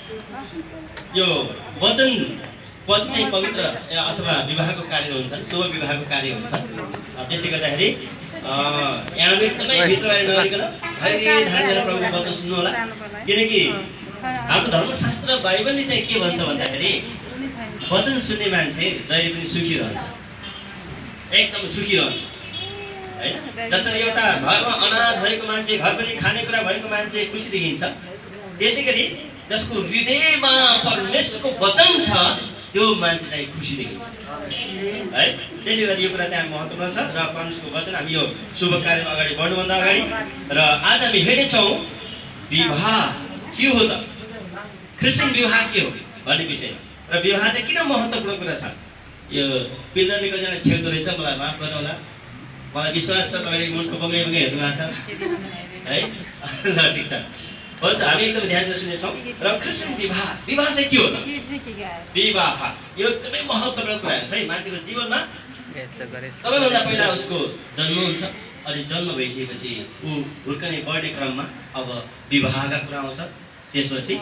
यो वचन पछि चाहिँ पवित्र अथवा विवाहको कार्य हुन्छ, शुभ विवाहको कार्य हुन्छ। त्यसले गर्दाखेरि यहाँले एकदमै भित्रबारे नगरिकन धैर्य धारेर प्रभुको वचन सुन्नु होला। किनकि हाम्रो धर्मशास्त्र बाइबलले चाहिँ के भन्छ भन्दाखेरि वचन सुन्ने मान्छे जहिले पनि सुखी रहन्छ, एकदम सुखी रहन्छ हैन। जसरी एउटा घरमा अनाज भएको मान्छे, घरभरि खानेकुरा भएको मान्छे खुसी देखिन्छ, त्यसै गरी जसको हृदयमा परमेश्वरको वचन छ त्यो मान्छे चाहिँ खुसी देखिन्छ है। त्यसले गर्दा यो कुरा चाहिँ महत्त्वपूर्ण छ र परमेश्वरको वचन हामी यो शुभ कार्यमा अगाडि बढ्नुभन्दा अगाडि र आज हामी हेर्नेछौँ विवाह के हो त, क्रिस्चियन विवाह के हो भन्ने विषय र विवाह चाहिँ किन महत्त्वपूर्ण कुरा छ। यो पिल्डरले कतिजना छेड्दो रहेछ, मलाई माफ गर्नु होला, मलाई विश्वास छ तपाईँले मनको बङ्गै बङ्गै हेर्नु भएको छ है। ल ठिक छ, हुन्छ, हामी एकदम ध्यान दिएर सुन्नेछौँ। र क्रिस्चियन विवाह चाहिँ के हो त? विवाह यो एकदमै महत्त्वपूर्ण कुरा हुन्छ है मान्छेको जीवनमा। सबैभन्दा पहिला उसको जन्म हुन्छ, अनि जन्म भइसकेपछि ऊ हुर्कने बढ्ने क्रममा अब विवाहका कुरा आउँछ, त्यसपछि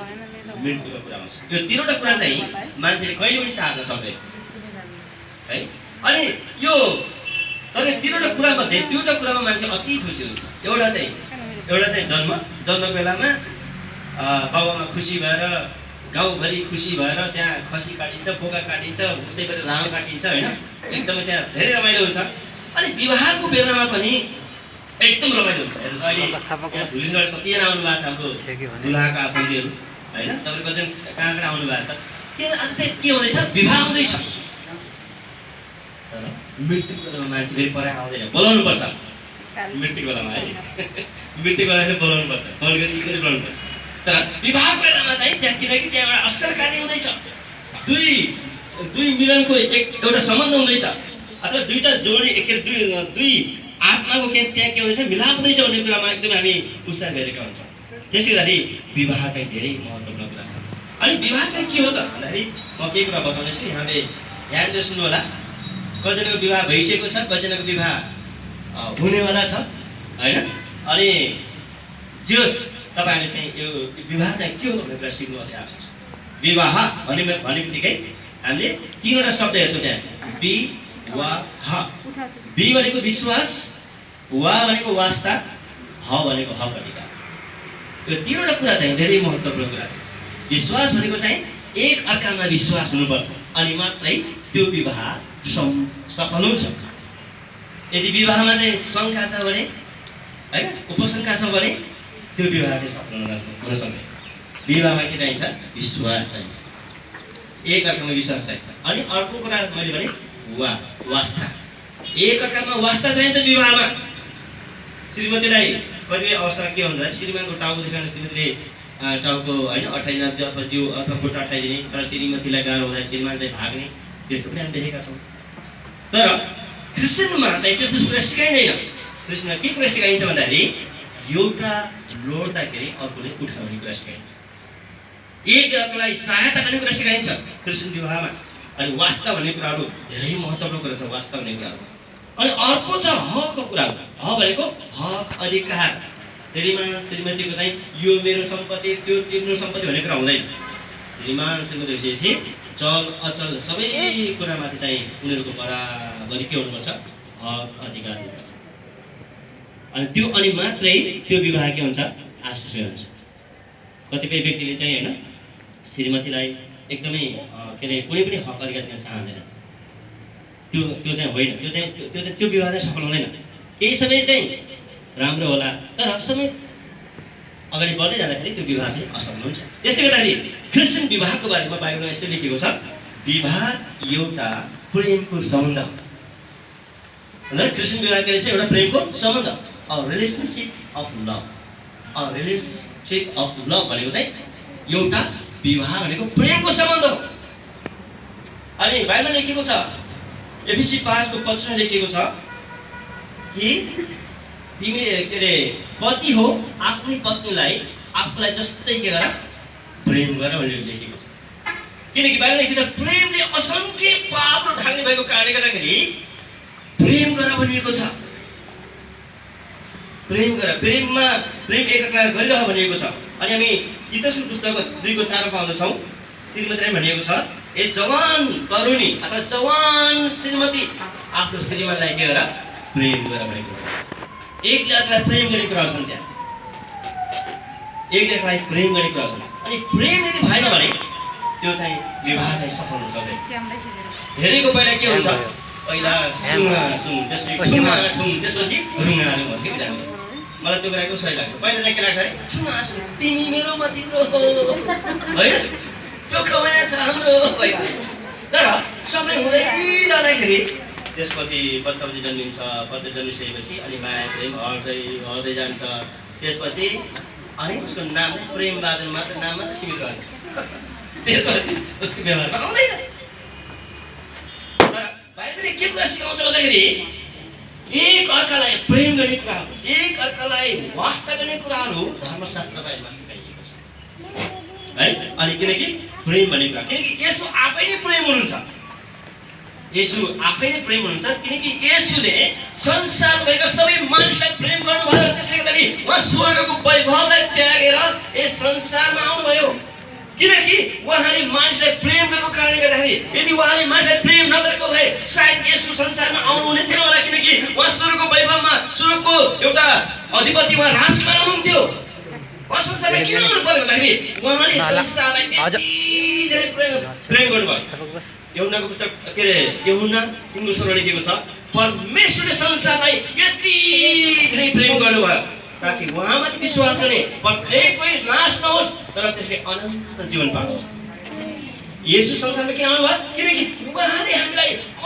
मृत्युको कुरा आउँछ। यो तीनवटा कुरा चाहिँ मान्छेले कहिले पनि टार्न सक्दैन है। अनि यो तर तीनवटा कुरामध्ये दुईवटा कुरामा मान्छे अति खुसी हुन्छ। एउटा चाहिँ जन्मको बेलामा बाबामा खुसी भएर, गाउँभरि खुसी भएर त्यहाँ खसी काटिन्छ, बोका काटिन्छ, उस्तै गरेर लामो काटिन्छ होइन, एकदमै त्यहाँ धेरै रमाइलो हुन्छ। अनि विवाहको बेलामा पनि एकदम रमाइलो हुन्छ। हेर्नुहोस् अहिले भुलिनबाट कतिजना आउनु भएको छ हाम्रो दुलाका आफन्तहरू होइन, तपाईँको चाहिँ कहाँ कहाँ आउनु भएको छ। के आज चाहिँ के हुँदैछ, विवाह हुँदैछ। तर मृत्युको बेलामा मान्छे फेरि पराइ आउँदैन, बोलाउनुपर्छ मृत्युको बेलामा है। मृत्युको बेलामा बोलाउनुपर्छ, फोन गरी बोलाउनुपर्छ। तर विवाहको बेलामा चाहिँ त्यहाँ किनकि त्यहाँ एउटा असल कार्य हुँदैछ, दुई मिलनको एउटा सम्बन्ध हुँदैछ, अथवा दुईवटा जोडी दुई आत्माको त्यहाँ के हुँदैछ, मिलाप हुँदैछ भन्ने कुरामा एकदमै हामी उत्साह गरेका हुन्छौँ। त्यसले गर्दाखेरि विवाह चाहिँ धेरै महत्त्वपूर्ण कुरा छ। अनि विवाह चाहिँ के हो त भन्दाखेरि म केही कुरा बताउनेछु, यहाँले ध्यान दिएर सुन्नु होला। कतिजनाको विवाह भइसकेको छ, कतिजनाको विवाह हुनेवाला छ होइन। अनि जे होस् तपाईँहरूले चाहिँ यो विवाह चाहिँ के हो भन्ने कुरा सिक्नु अति आवश्यक छ। विवाह भने बित्तिकै हामीले तीनवटा शब्द हेर्छौँ त्यहाँ, विवाह। वि भनेको विश्वास, वा भनेको वास्ता, ह भनेको हक अधिकार। यो तीनवटा कुरा चाहिँ धेरै महत्त्वपूर्ण कुरा छ। विश्वास भनेको चाहिँ एक अर्कामा विश्वास हुनुपर्छ, अनि मात्रै त्यो विवाह सफल हुन्छ। यदि विवाहमा चाहिँ शङ्का छ भने होइन, उपशङ्का छ भने त्यो विवाह चाहिँ सफल हुन सक्दैन। विवाहमा के चाहिन्छ, विश्वास चाहिन्छ, एक अर्कामा विश्वास चाहिन्छ। अनि अर्को कुरा मैले भने वास्ता, एक अर्कामा वास्ता चाहिन्छ। विवाहमा श्रीमतीलाई कतिपय अवस्थामा के हुन्छ भने श्रीमानको टाउको देखाएर श्रीमतीले टाउको होइन अठाइदिने अथवा जिउ अथवा खुट्टा अठाइदिने, तर श्रीमतीलाई गाह्रो हुँदा श्रीमान चाहिँ भाग्ने, त्यस्तो पनि हामी देखेका छौँ। तर क्रिस्चियनमा चाहिँ त्यस्तो कुरा सिकाइँदैन। क्रिस्चियनमा के कुरा सिकाइन्छ भन्दाखेरि एउटा लोड्दाखेरि अर्कोले उठाउने कुरा सिकाइन्छ, एक अर्कोलाई सहायता गर्ने कुरा सिकाइन्छ क्रिस्चियन विवाहमा। अनि वास्ता भन्ने कुराहरू धेरै महत्त्वपूर्ण कुरा छ, वास्ता भन्ने कुराहरू। अनि अर्को छ हकको कुरा, ह भनेको हक अधिकार। श्रीमान श्रीमतीको चाहिँ यो मेरो सम्पत्ति, त्यो तिम्रो सम्पत्ति भन्ने कुरा हुँदैन। श्रीमान श्रीमती भइसकेपछि चल अचल सबै कुरामाथि चाहिँ उनीहरूको बराबरी के हुनुपर्छ, हक अधिकार हुनुपर्छ। अनि त्यो अनि मात्रै त्यो विवाह के हुन्छ, आशिषमय हुन्छ। कतिपय व्यक्तिले चाहिँ होइन श्रीमतीलाई एकदमै के अरे कुनै पनि हक अधिकार दिन चाहँदैन, त्यो चाहिँ होइन, त्यो विवाह चाहिँ सफल हुँदैन। केही समय चाहिँ राम्रो होला, तर समय अगाडि बढ्दै जाँदाखेरि त्यो विवाह चाहिँ असफल हुन्छ। त्यसले गर्दाखेरि क्रिस्चियन विवाहको बारेमा बाइबलमा यस्तो लेखेको छ, विवाह एउटा प्रेमको सम्बन्ध हो। क्रिस्चियन विवाह के रहेछ, एउटा प्रेमको सम्बन्ध, रिलेसनसिप अफ लभ भनेको चाहिँ एउटा विवाह भनेको प्रेमको सम्बन्ध हो। अनि बाइबलमा लेखेको छ, एफिसी 5 को 5 लेखेको छ कि तिमीले के अरे पति हो आफ्नै पत्नीलाई आफूलाई जस्तै के गर, प्रेम गर भनेर लेखेको छ। किनकि बाइबलमा लेखेको छ प्रेमले असङ्ख्य पापहरू ढाक्ने भएको कारणले गर्दाखेरि प्रेम गर भनिएको छ। प्रेम गर, प्रेम एकअर्कालाई गरिरह भनिएको छ। अनि हामी इतिहासको पुस्तक 2:4 पाउँदछौँ। श्रीमतीलाई भनिएको छ, ए जवान तरुणी अथवा जवान श्रीमती आफ्नो श्रीमानलाई के गरेर प्रेम गरेर भनेको छ। एकले अर्कालाई प्रेम गर्ने कुरा छन् त्यहाँ, एकले अर्कालाई प्रेम गर्ने कुरा छन्। अनि प्रेम यदि भएन भने त्यो चाहिँ विवाह चाहिँ सफल हुन सक्दैन। धेरैको पहिला के हुन्छ, पहिला सुङा सुङ, त्यसपछि ठुङा ठुङ, त्यसपछि रुङा रुङ भन्छ कि जान्ने। मलाई त्यो कुरा सही लाग्छ। पहिला चाहिँ के लाग्छ अरे, सुङा सुङ तिमी मेरो म तिम्रो हो होइन, चोखो माया छ हाम्रो होइन। तर समय हुँदै जाँदाखेरि त्यसपछि बच्चापछि जन्मिन्छ, बच्चा जन्मिसकेपछि अनि माया प्रेम हर्दै जान्छ। त्यसपछि अनि उसको नाम चाहिँ प्रेमबादन मात्र नाम मात्र सीमित रहन्छ। त्यसपछि उसको व्यवहारमा आउँदैन। तर बाइबलले के कुरा सिकाउँछ भन्दाखेरि एक अर्कालाई प्रेम गर्ने कुराहरू, एक अर्कालाई वास्ता गर्ने कुराहरू धर्मशास्त्र बाहिरमा सिकाइएको छ है। अनि किनकि प्रेम भन्ने कुरा, किनकि यसो आफै नै प्रेम हुनुहुन्छ, यसो आफै नै प्रेम हुनुहुन्छ। किनकि यसुले संसार भएका सबै मानिसलाई प्रेम गर्नुभयो। त्यसले गर्दाखेरि उहाँ स्वर्गको वैभवलाई त्यागेर यस संसारमा आउनुभयो। किनकि उहाँले मानिसलाई प्रेम गरेको कारणले गर्दाखेरि, यदि उहाँले मानिसलाई प्रेम नगरेको भए सायद यसो संसारमा आउनुहुने थिएन होला। किनकि उहाँ स्वर्गको वैभवमा, स्वर्गको एउटा अधिपति, उहाँ राजकुमार हुनुहुन्थ्यो। उहाँ संसारमा किन आउनु पर्यो भन्दाखेरि उहाँले संसारलाई यति धेरै प्रेम गर्नुभयो। यूहन्नाको पुस्तक के अरे, यूहन्ना 3:16 लेखेको छ, परमेश्वरले संसारलाई यति धेरै प्रेम गर्नुभयो ताकि उहाँमाथि विश्वास गर्ने प्रत्येक कोही नाश नहोस् तर त्यसले अनन्त जीवन पाओस्। येशू संसारमा किन आउनुभयो? किनकि उहाँले हामीलाई